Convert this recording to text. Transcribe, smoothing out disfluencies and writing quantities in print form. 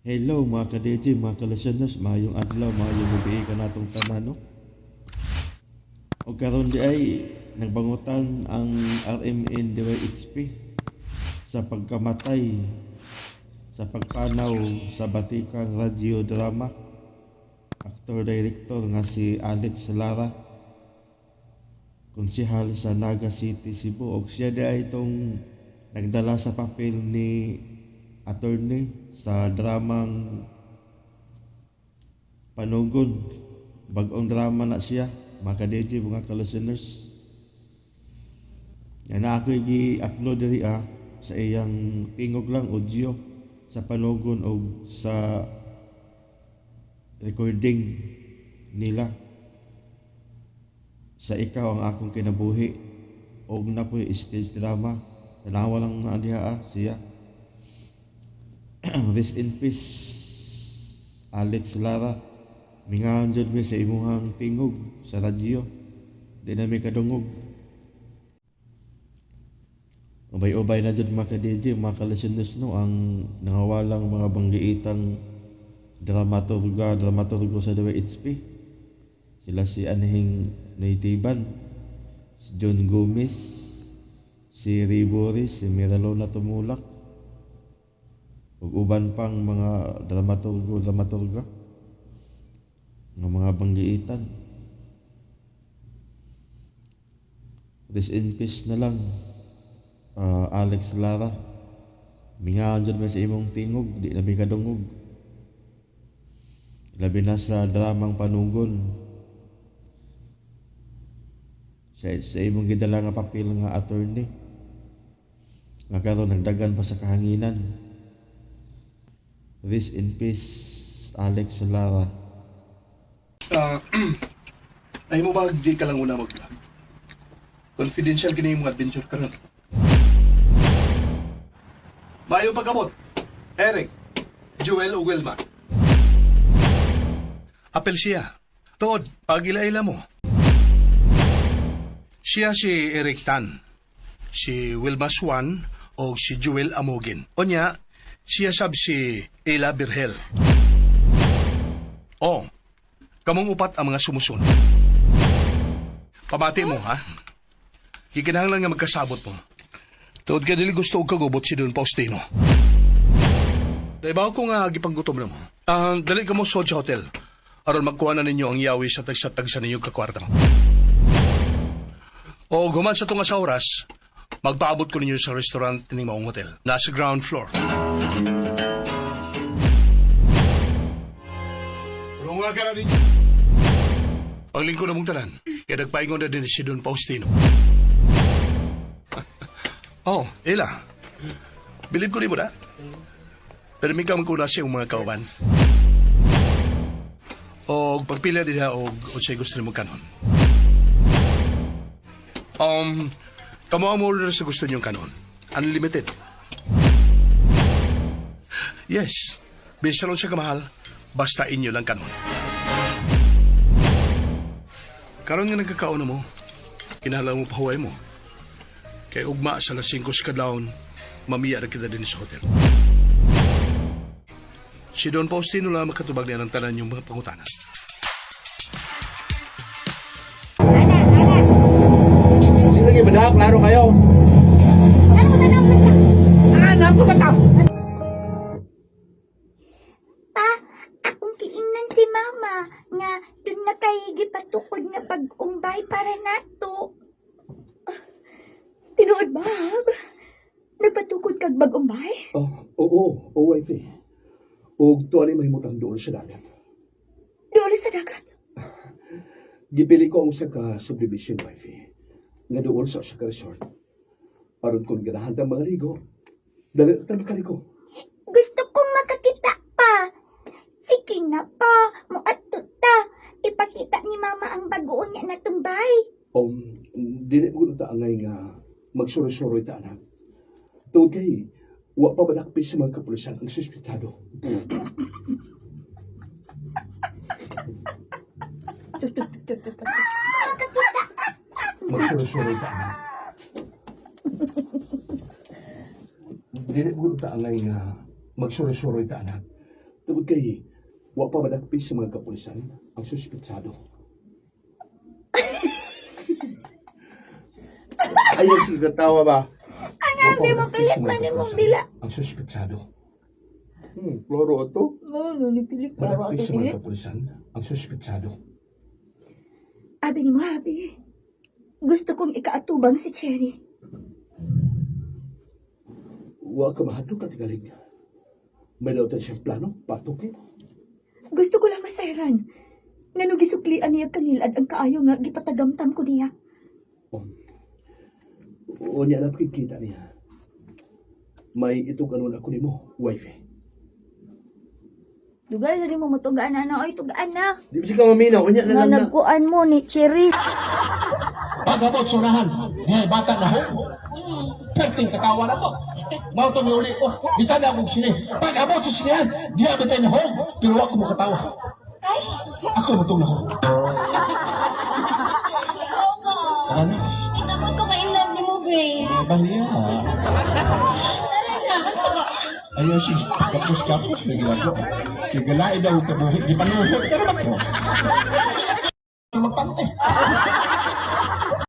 Hello mga ka-DJ, mga ka-listeners, maayong adlaw, maayong gabi kanatong tanan, no? O karon di ay nagbangutan ang RMN DYHP sa pagkamatay sa pagpanaw sa batikang radio drama actor-director nga si Alex Lara, konsehal sa Naga City, Cebu. Og siya di ay itong nagdala sa papel ni attorney sa dramang Panugon. Bagong drama na siya, mga ka-DJ, mga ka-listeners. Yan na ako gi-upload diri sa iyang tingog lang, audio sa Panugon o sa recording nila sa Ikaw ang Akong Kinabuhi og na po'y stage drama. Tanawa lang na diha siya. Rest in peace, Alex Lara. Mingaon jud mi sa imuhang tingog sa radyo, di na mi kadungog. Ubay-ubay na jud, mga ka-DJ, mga ka-listeners, no, ang nangawalang mga banggiitang dramaturga, dramaturgo sa DYHP. Sila si Anhing Naytiban, si John Gomez, si Ray Boris, si Miralona Tumulak, ug uban pang mga dramaturgo, dramaturga nga mga banggiitan. Rest in peace na lang, Alex Lara. Mingaon jud mi sa imong tingog, di na mi kadungog. Labi na sa dramang Panugon. Sa imong gidala nga papel nga attorney. Nga karon nagdagan pa sa kahanginan. Rest in peace, Alex Lara. Ay mo ba di ka lang una mag-vlog? Confidential kini imong adventure karon. Maayo pagkabot. Eric, Joel o Wilma. Apel siya. Tuod, pagila-ila mo. Siya si Eric Tan, si Wilma Swan o si Joel Amogin. Onya, siya sab si Ella Birhel. Oh, kamong upat ang mga sumusunod. Pamati mo, ha? Gikinahanglan nga magkasabot mo. Tuod ka dili gusto og kagubot si Don Faustino. Dahil ko nga gipanggutom na mo. Dali ka mo sa hotel. Aron magkuha na ninyo ang yawi sa tagsa-tagsa ninyo kakwarta. O guman sa tunga sa oras, magpaabot ko ninyo sa restaurant ning maong hotel. Nasa ground floor. Runga ka na ninyo. Paglingkod na mong tanan, kaya nagpaingon na din si Don Faustino. Oh, Ila. Bilib ko ni mo na. Pero may kamang kuna sa iyong mga kauban. O pagpila nila o unsay gusto nimo kanon. Kamo ang order sa gusto niyong kanon. Unlimited. Yes. Bisan sa kamahal, basta inyo lang kanon. Karon nga nagkakaon na mo, kinahanglan mo pahuway mo. Kay ugma sa alas 5 sa kadlawon, mamiya na kita din sa hotel. Si Don Faustino lang makatubag niya ng tanan yung mga pangutana. Hindi lagi ba klaro kayo? Ano ko ba ta? Pa, akong kiingnan si mama nga dun na kay gipatukod nga pag-umbay para nato. Ah, tinuod ba, Hab? Nagpatukod kag bag-umbay? Oh, oo, oo, wifey. Ug tuwa ni mahimutang doon sa dagat. Doon sa dagat. Gipili ko ang usa ka subdivision, wifey. Nga doon sa usa ka resort. Aron kung ganahan tang mga ligo, dali ta makaligo. Gusto kong makakita pa. Sige na pa, muadto ta. Ipakita ni mama ang bagoon niya na tumbay. Dili mo ta angay nga magsuroy-suroy ta, anak. Tuod kay, wa pa madakpis sa mga kapulisan ang suspetado. Magsuroy-suroy ta, anak. Dili mo ta angay nga magsuroy-suroy ta, anak. Tungod kay wa pa madakpis sa mga kapulisan ang suspitsado. Ayaw sige katawa ba? Ang abi mo pilit man imong dila. Ang suspitsado. Klaro ato. Ano ni pilit Madakpis sa mga kapulisan ang suspitsado. Abi ni mo, abi. Gusto kong ikaatubang si Cherry. Wa ka mahadlok, katigalig. May dautan siyang plano, patok nimo. Gusto ko lang masayran. Ngano gisuklian niya kangilad ang kaayo nga gipatagamtam ko niya. O, o niya na kita niya. May itong anon ako nimo, wifey. Dugay na rin mo matugaan na na. Oy, tugaan na. Di ba siya maminaw? Unya na Nga lang na. nagkuan mo ni Cherry. Pagabot surahan, eh, bata na ho. Perting katawa na ko. Mao to uli ko. Di na akong sini. Pag-abot sa sinihan, di abot tayo na ho. Pero ako mo katawa. Ako mo itong naho. Ano? Itamod ko ka-in love ni mo, babe. Eh, baliya. Tara na, unsa ba? Ayaw si kapos-kapos na ginagawa. Kigalain daw kabuhit. Di panuhot ka naman ko.